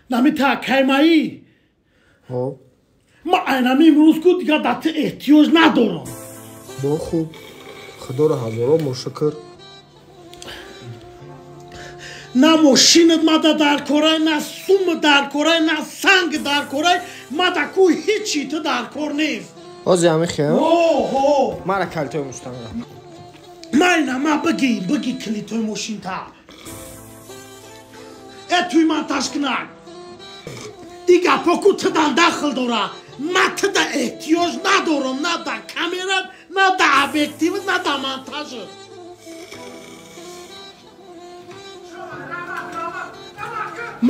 Нами та каймаӣ. Ҳо. Ма айнами имрӯз ку дигар дар ту эҳтиёҷ надорам. Бо хуб. Худоро ҳазорон бор шукр. На мошинат мада дар корай, на сум дар корай, на санг дар корай, мада ку ҳичи ту дар кор нест. Ҳози ҳами хел? Ҳо, ҳо. Мара калитои муштамра. Майна, ма биги, биги калитои мошинта. Э туй ман ташкинак. И гапо ку тидан дахл дора. Ма тида эҳтиёҷ надорам, на да камерат, на да объективат, на да монтажат.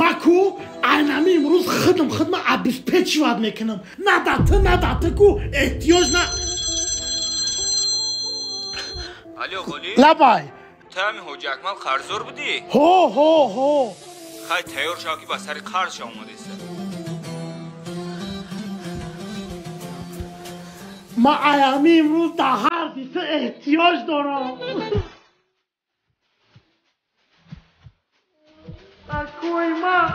Ма ку айнами имрӯз худам худма обеспечивать мекунам. На да ту, на да ту ку эҳтиёҷ на. Алло, Ғолиб? Лабай. Ту ҳами Ҳоҷи Акмал қарздор будӣ? Ҳо, ҳо, ҳо. Хай тайёр шав ки ба сари қарзша омадеста. Ма айами имрӯз дар ҳарфи ту эҳтиёҷ дорам. Акои ман.